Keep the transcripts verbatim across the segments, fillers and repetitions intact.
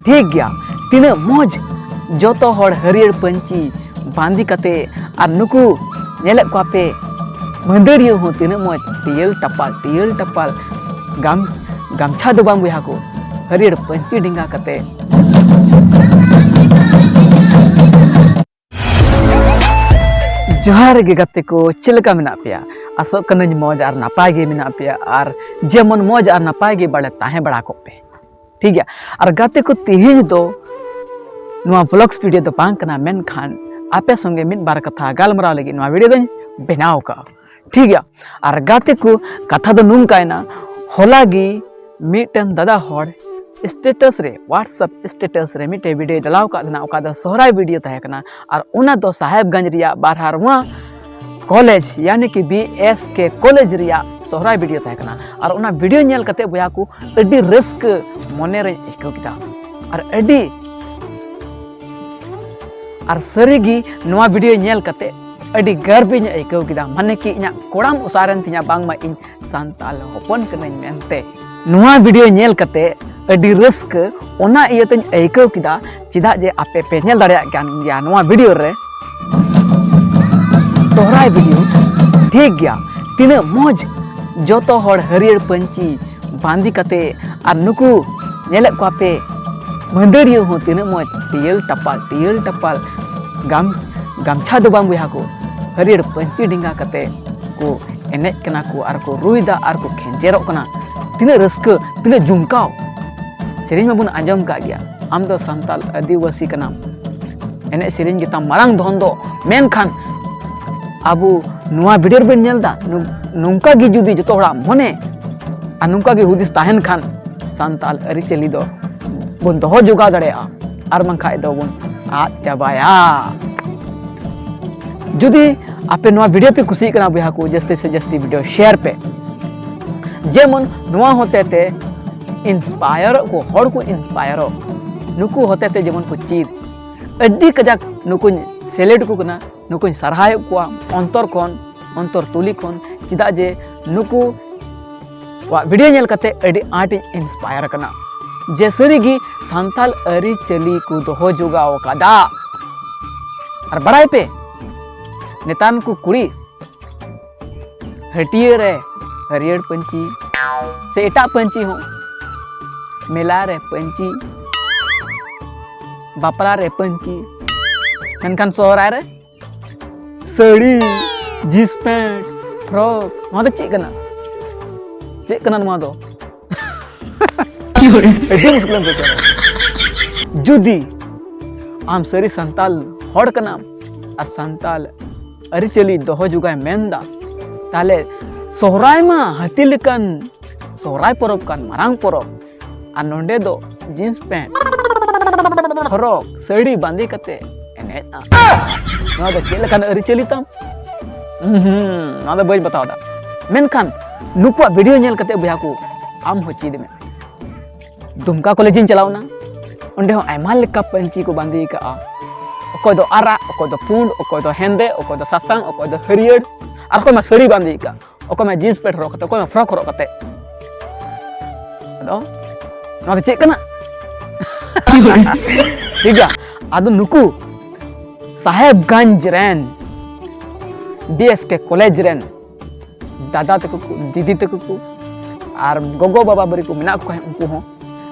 ᱴᱷᱤᱠ ᱜᱮᱭᱟ, ᱛᱤᱱᱟᱹᱜ ᱢᱚᱡᱽ ᱡᱚᱛᱚ ᱦᱚᱲ ᱦᱟᱹᱨᱭᱟᱹᱲ ᱯᱟᱹᱧᱪᱤ ᱵᱟᱸᱫᱮ ᱠᱟᱛᱮ, ᱟᱨ ᱱᱩᱠᱩ ᱧᱮᱞᱮᱫ ᱠᱚᱣᱟ ᱯᱮ ᱢᱟᱹᱫᱟᱹᱲᱤᱭᱟᱹ ᱦᱚᱸ ᱛᱤᱱᱟᱹᱜ ᱢᱚᱡᱽ ᱴᱤᱭᱟᱹᱞ ᱴᱟᱯᱟᱞ, ᱴᱤᱭᱟᱹᱞ ᱴᱟᱯᱟᱞ ᱜᱟᱢ-, ᱜᱟᱢᱪᱷᱟ ᱫᱚ ᱵᱟᱝ ᱵᱚᱭᱦᱟ ᱠᱚ, ᱦᱟᱹᱨᱭᱟᱹᱲ ᱯᱟᱹᱧᱪᱤ ᱰᱮᱸᱜᱟ ᱠᱟᱛᱮ᱾ ᱡᱚᱦᱟᱨ ᱜᱮ ᱜᱟᱛᱮ ᱠᱚ, ᱪᱮᱫ ᱞᱮᱠᱟ ᱢᱮᱱᱟᱜ ᱯᱮᱭᱟ? ᱟᱥᱚᱜ ᱠᱟᱹᱱᱟᱹᱧ ᱢᱚᱡᱽ ᱟᱨ ᱱᱟᱯᱟᱭ ᱜᱮ ᱢᱮᱱᱟᱜ ᱯᱮᱭᱟ, ᱟᱨ ᱡᱮᱢᱚᱱ ᱢᱚᱡᱽ ᱟᱨ ᱱᱟᱯᱟᱭ ᱜᱮ ᱵᱟᱲᱮ ᱛᱟᱦᱮᱸ ᱵᱟᱲᱟ ᱠᱚᱜ ᱯᱮ᱾ ᱴᱷᱤᱠ ᱜᱮᱭᱟ, ᱟᱨ ᱜᱟᱛᱮ ᱠᱚ, ᱛᱮᱦᱮᱧ ᱫᱚ ᱱᱚᱣᱟ vlogs video ᱫᱚ ᱵᱟᱝ ᱠᱟᱱᱟ, ᱢᱮᱱᱠᱷᱟᱱ ᱟᱯᱮ ᱥᱚᱸᱜᱮ ᱢᱤᱫ ᱵᱟᱨ ᱠᱟᱛᱷᱟ ᱜᱟᱞᱢᱟᱨᱟᱣ ᱞᱟᱹᱜᱤᱫ ᱱᱚᱣᱟ video ᱫᱚᱧ ᱵᱮᱱᱟᱣ ᱠᱟᱜᱼᱟ᱾ ᱴᱷᱤᱠ ᱜᱮᱭᱟ, ᱟᱨ ᱜᱟᱛᱮ ᱠᱚ, ᱠᱟᱛᱷᱟ ᱫᱚ ᱱᱚᱝᱠᱟᱭᱮᱱᱟ, ᱦᱚᱞᱟ ᱜᱮ ᱢᱤᱫᱴᱮᱱ ᱫᱟᱫᱟ ᱦᱚᱲ status ᱨᱮ, WhatsApp status ᱨᱮ ᱢᱤᱫᱴᱮᱱ video ᱰᱟᱞᱟᱣ ᱟᱠᱟᱫ ᱛᱟᱦᱮᱱᱟ, ᱚᱠᱟ ᱫᱚ ᱥᱚᱦᱨᱟᱭ video ᱛᱟᱦᱮᱸ ᱠᱟᱱᱟ, ᱟᱨ ᱚᱱᱟ ᱫᱚ ᱥᱟᱦᱮᱵᱽᱜᱚᱸᱡᱽ ᱨᱮᱭᱟᱜ ᱵᱟᱨᱦᱟᱨᱣᱟ ᱠᱚᱞᱮᱡᱽ, ᱭᱟᱱᱤ ᱠᱤ BSK ᱠᱚᱞᱮᱡᱽ ᱨᱮᱭᱟᱜ ᱥᱚᱦᱨᱟᱭ video ᱛᱟᱦᱮᱸ ᱠᱟᱱᱟ᱾ ᱟᱨ ᱚᱱᱟ video ᱧᱮᱞ ᱠᱟᱛᱮ ᱵᱚᱭᱦᱟ ᱠᱚ, ᱟᱹᱰᱤ ᱨᱟᱹᱥᱠᱟᱹ ᱢᱚᱱᱮ ᱨᱮᱧ ᱟᱹᱭᱠᱟᱹᱣ ᱠᱮᱫᱟ, ᱟᱨ ᱟᱹᱰᱤ, ᱟᱨ ᱥᱟᱹᱨᱤᱜᱮ ᱱᱚᱣᱟ video ᱧᱮᱞ ᱠᱟᱛᱮ ᱟᱹᱰᱤ ᱜᱟᱨᱵᱤᱧ ᱟᱹᱭᱠᱟᱹᱣ ᱠᱮᱫᱟ, ᱢᱟᱱᱮ ᱠᱤ ᱤᱧᱟᱹᱜ ᱠᱚᱲᱟᱢ ᱚᱥᱟᱨᱮᱱ ᱛᱤᱧᱟ, ᱵᱟᱝᱢᱟ ᱤᱧ ᱥᱟᱱᱛᱟᱞ ᱦᱚᱯᱚᱱ ᱠᱟᱹᱱᱟᱹᱧ ᱢᱮᱱᱛᱮ᱾ ᱱᱚᱣᱟ video ᱧᱮᱞ ᱠᱟᱛᱮ ᱟᱹᱰᱤ ᱨᱟᱹᱥᱠᱟᱹ ᱚᱱᱟ ᱤᱭᱟᱹᱛᱮᱧ ᱟᱹᱭᱠᱟᱹᱣ ᱠᱮᱫᱟ, ᱪᱮᱫᱟᱜ ᱡᱮ ᱟᱯᱮ ᱯᱮ ᱧᱮᱞ ᱫᱟᱲᱮᱭᱟᱜ ᱠᱟᱱ ᱜᱮᱭᱟ ᱱᱚᱣᱟ video ᱨᱮ ᱥᱚᱦᱨᱟᱭ video᱾ ᱴᱷᱤᱠ ᱜᱮᱭᱟ, ᱛᱤᱱᱟᱹᱜ ᱢᱚᱡᱽ ᱡᱚᱛᱚ ᱦᱚᱲ ᱦᱟᱹᱨᱭᱟᱹᱲ ᱯᱟᱹᱧᱪᱤ ᱵᱟᱸᱫᱮ ᱠᱟᱛᱮ, ᱟᱨ ᱱᱩᱠᱩ ᱧᱮᱞᱮᱫ ᱠᱚᱣᱟ ᱯᱮ ᱢᱟᱹᱫᱟᱹᱲᱤᱭᱟᱹ ᱦᱚᱸ ᱛᱤᱱᱟᱹᱜ ᱢᱚᱡᱽ ᱴᱤᱭᱟᱹᱞ ᱴᱟᱯᱟᱞ, ᱴᱤᱭᱟᱹᱞ ᱴᱟᱯᱟᱞ ᱜᱟᱢ-, ᱜᱟᱢᱪᱷᱟ ᱫᱚ ᱵᱟᱝ ᱵᱚᱭᱦᱟ ᱠᱚ, ᱦᱟᱹᱨᱭᱟᱹᱲ ᱯᱟᱹᱧᱪᱤ ᱰᱮᱸᱜᱟ ᱠᱟᱛᱮ ᱠᱚ ᱮᱱᱮᱡ ᱠᱟᱱᱟ ᱠᱚ, ᱟᱨ ᱠᱚ ᱨᱩᱭᱫᱟ, ᱟᱨ ᱠᱚ ᱠᱷᱮᱧᱪᱮᱨᱚᱜ ᱠᱟᱱᱟ᱾ ᱛᱤᱱᱟᱹᱜ ᱨᱟᱹᱥᱠᱟᱹ, ᱛᱤᱱᱟᱹᱜ ᱡᱚᱢᱠᱟᱣ᱾ ᱥᱮᱨᱮᱧ ᱢᱟᱵᱚᱱ ᱟᱸᱡᱚᱢ ᱠᱟᱜ ᱜᱮᱭᱟ, ᱟᱢ ᱫᱚ ᱥᱟᱱᱛᱟᱞ ᱟᱹᱫᱤᱵᱟᱹᱥᱤ ᱠᱟᱱᱟᱢ, ᱮᱱᱮᱡ ᱥᱮᱨᱮᱧ ᱜᱮᱛᱟᱢ ᱢᱟᱨᱟᱝ ᱫᱷᱚᱱ ᱫᱚ, ᱢᱮᱱᱠᱷᱟᱱ ᱟᱵᱚ ᱱᱚᱣᱟ video ᱨᱮᱵᱚᱱ ᱧᱮᱞ ᱮᱫᱟ, ᱱᱚ-, ᱱᱚᱝᱠᱟ ᱜᱮ ᱡᱩᱫᱤ ᱡᱚᱛᱚ ᱦᱚᱲᱟᱜ ᱢᱚᱱᱮ ᱟᱨ ᱱᱚᱝᱠᱟ ᱜᱮ ᱦᱩᱫᱤᱥ ᱛᱟᱦᱮᱱ ᱠᱷᱟᱱ, ᱥᱟᱱᱛᱟᱞ ᱟᱹᱨᱤᱪᱟᱹᱞᱤ ᱫᱚ ᱵᱚᱱ ᱫᱚᱦᱚ ᱡᱚᱜᱟᱣ ᱫᱟᱲᱮᱭᱟᱜᱼᱟ, ᱟᱨ ᱵᱟᱝᱠᱷᱟᱡ ᱫᱚᱵᱚᱱ ᱟᱫ ᱪᱟᱵᱟᱭᱟ᱾ ᱡᱩᱫᱤ ᱟᱯᱮ ᱱᱚᱣᱟ video ᱯᱮ ᱠᱩᱥᱤᱭᱟᱜ ᱠᱟᱱᱟ ᱵᱚᱭᱦᱟ ᱠᱚ, ᱡᱟᱹᱥᱛᱤ ᱥᱮ ᱡᱟᱹᱥᱛᱤ video share ᱯᱮ, ᱡᱮᱢᱚᱱ ᱱᱚᱣᱟ ᱦᱚᱛᱮ ᱛᱮ inspire ᱚᱜ ᱠᱚ, ᱦᱚᱲ ᱠᱚ inspire ᱚᱜ, ᱱᱩᱠᱩ ᱦᱚᱛᱮ ᱛᱮ ᱡᱮᱢᱚᱱ ᱠᱚ ᱪᱮᱫ᱾ ᱟᱹᱰᱤ ᱠᱟᱡᱟᱠ ᱱᱩᱠᱩᱧ salute ᱠᱚ ᱠᱟᱱᱟ, ᱱᱩᱠᱩᱧ ᱥᱟᱨᱦᱟᱣᱮᱫ ᱠᱚᱣᱟ ᱚᱱᱛᱚᱨ ᱠᱷᱚᱱ, ᱚᱱᱛᱚᱨ ᱛᱩᱞᱤ ᱠᱷᱚᱱ, ᱪᱮᱫᱟᱜ ᱡᱮ ᱱᱩᱠᱩᱣᱟᱜ video ᱧᱮᱞ ᱠᱟᱛᱮ ᱟᱹᱰᱤ ᱟᱸᱴᱤᱧ inspire ᱟᱠᱟᱱᱟ᱾ ᱡᱮ ᱥᱟᱹᱨᱤᱜᱮ ᱥᱟᱱᱛᱟᱞ ᱟᱹᱨᱤᱪᱟᱹᱞᱤ ᱠᱚ ᱫᱚᱦᱚ ᱡᱚᱜᱟᱣ ᱟᱠᱟᱫᱟ᱾ ᱟᱨ ᱵᱟᱲᱟᱭ ᱯᱮ, ᱱᱮᱛᱟᱨ ᱠᱚ ᱠᱩᱲᱤ ᱦᱟᱹᱴᱤᱭᱟᱹ ᱨᱮ ᱦᱟᱹᱨᱭᱟᱹᱲ ᱯᱟᱹᱧᱪᱤ ᱥᱮ ᱮᱴᱟᱜ ᱯᱟᱹᱧᱪᱤ ᱦᱚᱸ, ᱢᱮᱞᱟ ᱨᱮ ᱯᱟᱹᱧᱪᱤ, ᱵᱟᱯᱞᱟ ᱨᱮ ᱯᱟᱹᱧᱪᱤ, ᱢᱮᱱᱠᱷᱟᱱ ᱥᱚᱦᱨᱟᱭ ᱨᱮ ᱥᱟᱹᱲᱤ, ᱡᱤᱱᱥ ᱯᱮᱱᱴ, ᱯᱷᱨᱚᱠ, ᱱᱚᱣᱟ ᱫᱚ ᱪᱮᱫ ᱠᱟᱱᱟ? ᱪᱮᱫ ᱠᱟᱱᱟ ᱱᱚᱣᱟ ᱫᱚ? ᱟᱹᱰᱤ ᱢᱩᱥᱠᱤᱞ ᱮᱢ ᱵᱩᱡᱷᱟᱹᱣᱟ᱾ ᱡᱩᱫᱤ ᱟᱢ ᱥᱟᱹᱨᱤ ᱥᱟᱱᱛᱟᱞ ᱦᱚᱲ ᱠᱟᱱᱟᱢ ᱟᱨ ᱥᱟᱱᱛᱟᱞ ᱟᱹᱨᱤᱪᱟᱹᱞᱤ ᱫᱚᱦᱚ ᱡᱚᱜᱟᱣ ᱢᱮᱱᱫᱟ, ᱛᱟᱦᱞᱮ ᱥᱚᱦᱨᱟᱭ ᱢᱟ ᱦᱟᱹᱛᱤ ᱞᱮᱠᱟᱱ ᱥᱚᱦᱨᱟᱭ ᱯᱚᱨᱚᱵᱽ ᱠᱟᱱ, ᱢᱟᱨᱟᱝ ᱯᱚᱨᱚᱵᱽ, ᱟᱨ ᱱᱚᱸᱰᱮ ᱫᱚ ᱡᱤᱱᱥ ᱯᱮᱱᱴ, ᱦᱚᱨᱚᱜ, ᱥᱟᱹᱲᱤ ᱵᱟᱸᱫᱮ ᱠᱟᱛᱮ ᱮᱱᱮᱡ ᱟ᱾ ᱱᱚᱣᱟ ᱫᱚ ᱪᱮᱫ ᱞᱮᱠᱟᱱ ᱟᱹᱨᱤᱪᱟᱹᱞᱤ ᱛᱟᱢ? ᱩᱸᱦᱩᱸ, ᱱᱚᱣᱟ ᱫᱚ ᱵᱟᱹᱧ ᱵᱟᱛᱟᱣ ᱫᱟ᱾ ᱢᱮᱱᱠᱷᱟᱱ ᱱᱩᱠᱩᱣᱟᱜ ᱵᱷᱤᱰᱤᱭᱳ ᱧᱮᱞ ᱠᱟᱛᱮ ᱵᱚᱭᱦᱟ ᱠᱚ, ᱟᱢ ᱦᱚᱸ ᱪᱮᱫ ᱢᱮ᱾ ᱫᱩᱢᱠᱟ ᱠᱚᱞᱮᱡᱽ ᱤᱧ ᱪᱟᱞᱟᱣ ᱮᱱᱟ, ᱚᱸᱰᱮ ᱦᱚᱸ ᱟᱭᱢᱟ ᱞᱮᱠᱟ ᱯᱟᱹᱧᱪᱤ ᱠᱚ ᱵᱟᱸᱫᱮ ᱟᱠᱟᱫᱼᱟ᱾ ᱚᱠᱚᱭ ᱫᱚ ᱟᱨᱟᱜ, ᱚᱠᱚᱭ ᱫᱚ ᱯᱩᱸᱰ, ᱚᱠᱚᱭ ᱫᱚ ᱦᱮᱸᱫᱮ, ᱚᱠᱚᱭ ᱫᱚ ᱥᱟᱥᱟᱝ, ᱚᱠᱚᱭ ᱫᱚ ᱦᱟᱹᱨᱭᱟᱹᱲ, ᱟᱨ ᱚᱠᱚᱭ ᱢᱟ ᱥᱟᱹᱲᱤ ᱵᱟᱸᱫᱮ ᱟᱠᱟᱫ, ᱚᱠᱚᱭ ᱢᱟ ᱡᱤᱱᱥ ᱯᱮᱱᱴ ᱦᱚᱨᱚᱜ ᱠᱟᱛᱮ, ᱚᱠᱚᱭ ᱢᱟ ᱯᱷᱨᱚᱠ ᱦᱚᱨᱚᱜ ᱠᱟᱛᱮ᱾ ᱟᱫᱚ ᱱᱚᱣᱟ ᱫᱚ ᱪᱮᱫ ᱠᱟᱱᱟ? ᱴᱷᱤᱠ ᱜᱮᱭᱟ, ᱟᱫᱚ ᱱᱩᱠᱩ ᱥᱟᱦᱮᱵᱽᱜᱚᱸᱡᱽ ᱨᱮᱱ ᱵᱤ ᱮᱥ ᱠᱮ ᱠᱚᱞᱮᱡᱽ ᱨᱮᱱ ᱫᱟᱫᱟ ᱛᱟᱠᱚ ᱠᱚ, ᱫᱤᱫᱤ ᱛᱟᱠᱚ ᱠᱚ, ᱟᱨ ᱜᱚᱜᱚ ᱵᱟᱵᱟ ᱵᱟᱨᱮ ᱠᱚ ᱢᱮᱱᱟᱜ ᱠᱚᱣᱟ, ᱩᱱᱠᱩ ᱦᱚᱸ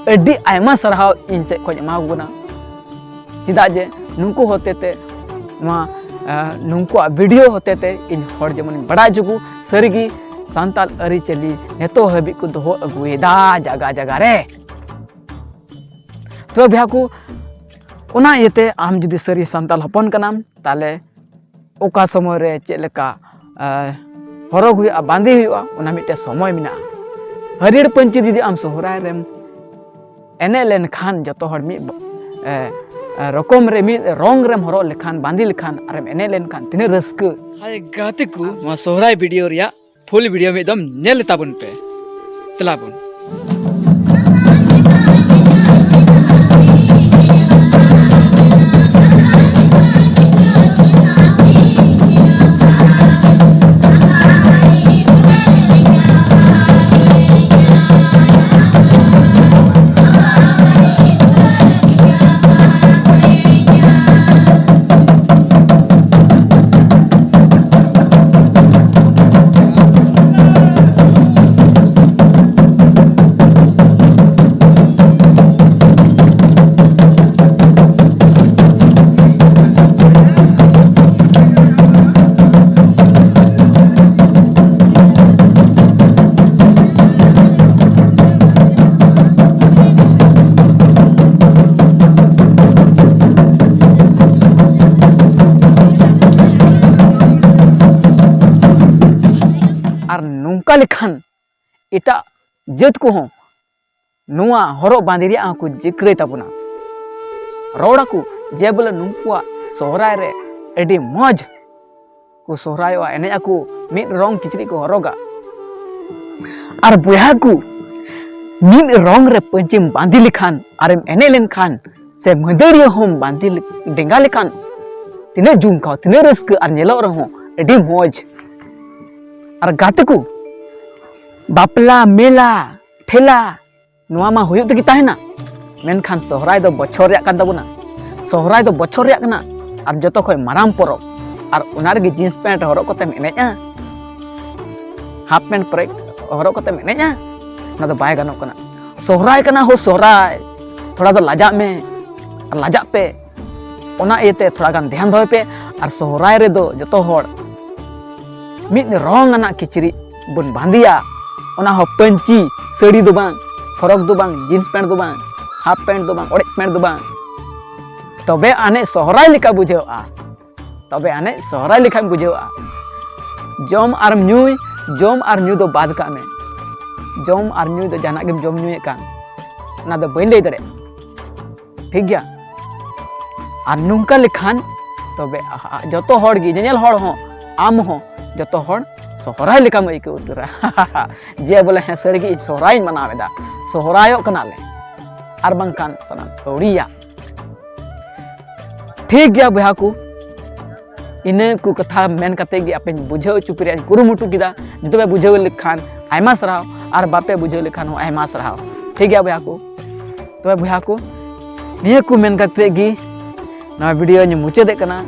ᱟᱹᱰᱤ ᱟᱭᱢᱟ ᱥᱟᱨᱦᱟᱣ ᱤᱧ ᱥᱮᱫ ᱠᱷᱚᱱ ᱮᱢᱟ ᱠᱚ ᱠᱟᱱᱟ᱾ ᱪᱮᱫᱟᱜ ᱡᱮ ᱱᱩᱠᱩ ᱦᱚᱛᱮ ᱛᱮ ᱱᱚᱣᱟ, ᱟᱸ, ᱱᱩᱠᱩᱣᱟᱜ ᱵᱷᱤᱰᱤᱭᱳ ᱦᱚᱛᱮ ᱛᱮ ᱤᱧ ᱦᱚᱲ ᱡᱮᱢᱚᱱᱤᱧ ᱵᱟᱲᱟᱭ ᱦᱚᱪᱚ ᱠᱚ, ᱥᱟᱹᱨᱤᱜᱮ ᱥᱟᱱᱛᱟᱲ ᱟᱹᱨᱤᱪᱟᱹᱞᱤ ᱱᱤᱛᱚᱜ ᱦᱟᱹᱵᱤᱡ ᱠᱚ ᱫᱚᱦᱚ ᱟᱹᱜᱩᱭᱮᱫᱟ ᱡᱟᱭᱜᱟ ᱡᱟᱭᱜᱟ ᱨᱮ᱾ ᱛᱚᱵᱮ ᱵᱚᱭᱦᱟ ᱠᱚ, ᱚᱱᱟ ᱤᱭᱟᱹᱛᱮ ᱟᱢ ᱡᱩᱫᱤ ᱥᱟᱹᱨᱤ ᱥᱟᱱᱛᱟᱲ ᱦᱚᱯᱚᱱ ᱠᱟᱱᱟᱢ, ᱛᱟᱦᱞᱮ ᱚᱠᱟ ᱥᱚᱢᱚᱭ ᱨᱮ ᱪᱮᱫ ᱞᱮᱠᱟ, ᱮ, ᱦᱚᱨᱚᱜ ᱦᱩᱭᱩᱜᱼᱟ, ᱵᱟᱸᱫᱮ ᱦᱩᱭᱩᱜᱼᱟ, ᱚᱱᱟ ᱢᱤᱫᱴᱮᱱ ᱥᱚᱢᱚᱭ ᱢᱮᱱᱟᱜᱼᱟ᱾ ᱦᱟᱹᱨᱭᱟᱹᱲ ᱯᱟᱹᱧᱪᱤ ᱡᱩᱫᱤ ᱟᱢ ᱥᱚᱦᱨᱟᱭ ᱨᱮᱢ ᱮᱱᱮᱡ ᱞᱮᱱᱠᱷᱟᱱ, ᱡᱚᱛᱚ ᱦᱚᱲ ᱢᱤᱫ, ᱮ, ᱮ, ᱨᱚᱠᱚᱢ ᱨᱮ, ᱢᱤᱫ ᱨᱚᱝ ᱨᱮᱢ ᱦᱚᱨᱚᱜ ᱞᱮᱠᱷᱟᱱ, ᱵᱟᱸᱫᱮ ᱞᱮᱠᱷᱟᱱ, ᱟᱨᱮᱢ ᱮᱱᱮᱡ ᱞᱮᱱᱠᱷᱟᱱ, ᱛᱤᱱᱟᱹᱜ ᱨᱟᱹᱥᱠᱟᱹ᱾ ᱦᱟᱭ ᱜᱟᱛᱮ ᱠᱚ, ᱱᱚᱣᱟ ᱥᱚᱦᱨᱟᱭ ᱵᱷᱤᱰᱤᱭᱳ ᱨᱮᱭᱟᱜ ᱯᱷᱩᱞ ᱵᱷᱤᱰᱤᱭᱳ ᱢᱤᱫ ᱫᱚᱢ ᱧᱮᱞ ᱛᱟᱵᱚᱱ ᱯᱮ᱾ ᱫᱮᱞᱟ ᱵᱚᱱ᱾ ᱚᱠᱟ ᱞᱮᱠᱷᱟᱱ ᱮᱴᱟᱜ ᱡᱟᱹᱛ ᱠᱚᱦᱚᱸ ᱱᱚᱣᱟ ᱦᱚᱨᱚᱜ ᱵᱟᱸᱫᱮ ᱨᱮᱭᱟᱜ ᱦᱚᱸᱠᱚ ᱡᱤᱠᱨᱟᱹᱭ ᱛᱟᱵᱚᱱᱟ᱾ ᱨᱚᱲ ᱟᱠᱚ ᱡᱮ ᱵᱚᱞᱮ ᱱᱩᱠᱩᱣᱟᱜ ᱥᱚᱦᱨᱟᱭ ᱨᱮ ᱟᱹᱰᱤ ᱢᱚᱡᱽ ᱠᱚ ᱥᱚᱦᱨᱟᱭᱚᱜᱼᱟ, ᱮᱱᱮᱡ ᱟᱠᱚ, ᱢᱤᱫ ᱨᱚᱝ ᱠᱤᱪᱨᱤᱡ ᱠᱚ ᱦᱚᱨᱚᱜᱟ᱾ ᱟᱨ ᱵᱚᱭᱦᱟ ᱠᱚ, ᱢᱤᱫ ᱨᱚᱝ ᱨᱮ ᱯᱟᱹᱧᱪᱤᱢ ᱵᱟᱸᱫᱮ ᱞᱮᱠᱷᱟᱱ ᱟᱨᱮᱢ ᱮᱱᱮᱡ ᱞᱮᱱᱠᱷᱟᱱ ᱥᱮ ᱢᱟᱹᱫᱟᱹᱲᱤᱭᱟᱹ ᱦᱚᱸᱢ ᱵᱟᱸᱫᱮ ᱞᱮ-, ᱰᱮᱸᱜᱟ ᱞᱮᱠᱷᱟᱱ ᱛᱤᱱᱟᱹᱜ ᱡᱚᱢᱠᱟᱣ, ᱛᱤᱱᱟᱹᱜ ᱨᱟᱹᱥᱠᱟᱹ ᱟᱨ ᱧᱮᱞᱚᱜ ᱨᱮᱦᱚᱸ ᱟᱹᱰᱤ ᱢᱚᱡᱽ᱾ ᱟᱨ ᱜᱟᱛᱮ ᱠᱚ, ᱵᱟᱯᱞᱟ, ᱢᱮᱞᱟ, ᱴᱷᱮᱞᱟ, ᱱᱚᱣᱟ ᱢᱟ ᱦᱩᱭᱩᱜ ᱛᱮᱜᱮ ᱛᱟᱦᱮᱱᱟ, ᱢᱮᱱᱠᱷᱟᱱ ᱥᱚᱦᱨᱟᱭ ᱫᱚ ᱵᱚᱪᱷᱚᱨ ᱨᱮᱭᱟᱜ ᱠᱟᱱ ᱛᱟᱵᱚᱱᱟ᱾ ᱥᱚᱦᱨᱟᱭ ᱫᱚ ᱵᱚᱪᱷᱚᱨ ᱨᱮᱭᱟᱜ ᱠᱟᱱᱟ᱾ ᱟᱨ ᱡᱚᱛᱚ ᱠᱷᱚᱱ ᱢᱟᱨᱟᱝ ᱯᱚᱨᱚᱵᱽ, ᱟᱨ ᱚᱱᱟ ᱨᱮᱜᱮ ᱡᱤᱱᱥ ᱯᱮᱱᱴ ᱦᱚᱨᱚᱜ ᱠᱟᱛᱮᱢ ᱮᱱᱮᱡᱼᱟ, ᱦᱟᱯ ᱯᱮᱱᱴ ᱯᱮᱨᱮᱡ ᱦᱚᱨᱚᱜ ᱠᱟᱛᱮᱢ ᱮᱱᱮᱡᱼᱟ, ᱚᱱᱟ ᱫᱚ ᱵᱟᱭ ᱜᱟᱱᱚᱜ ᱠᱟᱱᱟ᱾ ᱥᱚᱦᱨᱟᱭ ᱠᱟᱱᱟ ᱦᱳ ᱥᱚᱦᱨᱟᱭ, ᱛᱷᱚᱲᱟ ᱫᱚ ᱞᱟᱡᱟᱜ ᱢᱮ ᱟᱨ ᱞᱟᱡᱟᱜ ᱯᱮ᱾ ᱚᱱᱟ ᱤᱭᱟᱹᱛᱮ ᱛᱷᱚᱲᱟ ᱜᱟᱱ ᱫᱷᱮᱭᱟᱱ ᱫᱚᱦᱚᱭ ᱯᱮ᱾ ᱟᱨ ᱥᱚᱦᱨᱟᱭ ᱨᱮᱫᱚ ᱡᱚᱛᱚ ᱦᱚᱲ ᱢᱤᱫ ᱨᱚᱝ ᱟᱱᱟᱜ ᱠᱤᱪᱨᱤᱡ ᱵᱚᱱ ᱵᱟᱸᱫᱮᱭᱟ, ᱚᱱᱟ ᱦᱚᱸ ᱯᱟᱹᱧᱪᱤ ᱥᱟᱹᱲᱤ ᱫᱚ ᱵᱟᱝ, ᱯᱷᱚᱨᱚᱠ ᱫᱚ ᱵᱟᱝ, ᱡᱤᱱᱥ ᱯᱮᱱᱴ ᱫᱚ ᱵᱟᱝ, ᱦᱟᱯ ᱯᱮᱱᱴ ᱫᱚ ᱵᱟᱝ, ᱚᱲᱮᱡ ᱯᱮᱱᱴ ᱫᱚ ᱵᱟᱝ᱾ ᱛᱚᱵᱮ ᱟᱹᱱᱤᱡ ᱥᱚᱦᱨᱟᱭ ᱞᱮᱠᱟ ᱵᱩᱡᱷᱟᱹᱜᱼᱟ, ᱛᱚᱵᱮ ᱟᱹᱱᱤᱡ ᱥᱚᱦᱨᱟᱭ ᱞᱮᱠᱟᱢ ᱵᱩᱡᱷᱟᱹᱣᱟ᱾ ᱡᱚᱢ ᱟᱨ ᱧᱩᱭ, ᱡᱚᱢ ᱟᱨ ᱧᱩ ᱫᱚ ᱵᱟᱫ ᱠᱟᱜ ᱢᱮ᱾ ᱡᱚᱢ ᱟᱨ ᱧᱩ ᱫᱚ ᱡᱟᱦᱟᱱᱟᱜ ᱜᱮᱢ ᱡᱚᱢ ᱧᱩᱭᱮᱫ ᱠᱟᱱ, ᱚᱱᱟ ᱫᱚ ᱵᱟᱹᱧ ᱞᱟᱹᱭ ᱫᱟᱲᱮᱭᱟᱜᱼᱟ᱾ ᱴᱷᱤᱠ ᱜᱮᱭᱟ? ᱟᱨ ᱱᱚᱝᱠᱟ ᱞᱮᱠᱷᱟᱱ ᱛᱚᱵᱮ ᱟ-, ᱡᱚᱛᱚ ᱦᱚᱲ ᱜᱮ, ᱧᱮᱧᱮᱞ ᱦᱚᱲ ᱦᱚᱸ, ᱟᱢ ᱦᱚᱸ, ᱡᱚᱛᱚ ᱦᱚᱲ ᱥᱚᱦᱨᱟᱭ ᱞᱮᱠᱟᱢ ᱟᱹᱭᱠᱟᱹᱣ ᱩᱛᱟᱹᱨᱟ᱾ ᱡᱮ ᱵᱚᱞᱮ, ᱦᱮᱸ, ᱥᱟᱹᱨᱤᱜᱮ ᱤᱧ ᱥᱚᱦᱨᱟᱭᱤᱧ ᱢᱟᱱᱟᱣ ᱮᱫᱟ, ᱥᱚᱦᱨᱟᱭᱚᱜ ᱠᱟᱱᱟᱞᱮ᱾ ᱟᱨ ᱵᱟᱝᱠᱷᱟᱱ ᱥᱟᱱᱟᱢ ᱟᱹᱣᱲᱤᱭᱟᱜ᱾ ᱴᱷᱤᱠ ᱜᱮᱭᱟ ᱵᱚᱭᱦᱟ ᱠᱚ, ᱤᱱᱟᱹ ᱠᱚ ᱠᱟᱛᱷᱟ ᱢᱮᱱ ᱠᱟᱛᱮ ᱜᱮ ᱟᱯᱮᱧ ᱵᱩᱡᱷᱟᱹᱣ ᱦᱚᱪᱚ ᱯᱮ ᱨᱮᱭᱟᱜ ᱤᱧ ᱠᱩᱨᱩᱢᱩᱴᱩ ᱠᱮᱫᱟ᱾ ᱡᱩᱫᱤ ᱯᱮ ᱵᱩᱡᱷᱟᱹᱣ ᱞᱮᱠᱷᱟᱱ ᱟᱭᱢᱟ ᱥᱟᱨᱦᱟᱣ, ᱟᱨ ᱵᱟᱯᱮ ᱵᱩᱡᱷᱟᱹᱣ ᱞᱮᱠᱷᱟᱱ ᱦᱚᱸ ᱟᱭᱢᱟ ᱥᱟᱨᱦᱟᱣ᱾ ᱴᱷᱤᱠ ᱜᱮᱭᱟ ᱵᱚᱭᱦᱟ ᱠᱚ, ᱛᱚᱵᱮ ᱵᱚᱭᱦᱟ ᱠᱚ, ᱱᱤᱭᱟᱹ ᱠᱚ ᱢᱮᱱ ᱠᱟᱛᱮ ᱜᱮ ᱱᱚᱣᱟ ᱵᱷᱤᱰᱤᱭᱳᱧ ᱢᱩᱪᱟᱹᱫᱮᱫ ᱠᱟᱱᱟ᱾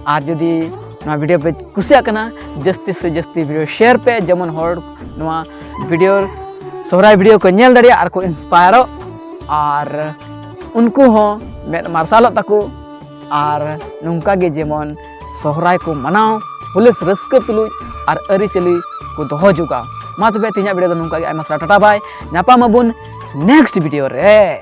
ᱟᱨ ᱡᱩᱫᱤ ᱱᱚᱣᱟ ᱵᱷᱤᱰᱤᱭᱳ ᱯᱮ ᱠᱩᱥᱤᱭᱟᱜ ᱠᱟᱱᱟ, ᱡᱟᱹᱥᱛᱤ ᱥᱮ ᱡᱟᱹᱥᱛᱤ ᱵᱷᱤᱰᱤᱭᱳ ᱥᱮᱭᱟᱨ ᱯᱮ, ᱡᱮᱢᱚᱱ ᱦᱚᱲ ᱱᱚᱣᱟ ᱵᱷᱤᱰᱤᱭᱳ, ᱥᱚᱦᱨᱟᱭ ᱵᱷᱤᱰᱤᱭᱳ ᱠᱚ ᱧᱮᱞ ᱫᱟᱲᱮᱭᱟᱜ ᱟᱨ ᱠᱚ ᱤᱱᱥᱯᱟᱭᱟᱨᱚᱜ, ᱟᱨ ᱩᱱᱠᱩ ᱦᱚᱸ ᱢᱮᱫ ᱢᱟᱨᱥᱟᱞᱚᱜ ᱛᱟᱠᱚ, ᱟᱨ ᱱᱚᱝᱠᱟ ᱜᱮ ᱡᱮᱢᱚᱱ ᱥᱚᱦᱨᱟᱭ ᱠᱚ ᱢᱟᱱᱟᱣ, ᱦᱩᱞᱟᱹᱥ ᱨᱟᱹᱥᱠᱟᱹ ᱛᱩᱞᱩᱡ ᱟᱨ ᱟᱹᱨᱤᱪᱟᱹᱞᱤ ᱠᱚ ᱫᱚᱦᱚ ᱡᱚᱜᱟᱣ᱾ ᱢᱟ ᱛᱚᱵᱮ ᱛᱮᱦᱮᱧᱟᱜ ᱵᱷᱤᱰᱤᱭᱳ ᱫᱚ ᱱᱚᱝᱠᱟ ᱜᱮ, ᱟᱭᱢᱟ ᱥᱟᱨᱦᱟᱣ, ᱴᱟᱴᱟ ᱵᱟᱭ, ᱧᱟᱯᱟᱢ ᱟᱵᱚᱱ ᱱᱮᱠᱥᱴ ᱵᱷᱤᱰᱤᱭᱳ ᱨᱮ᱾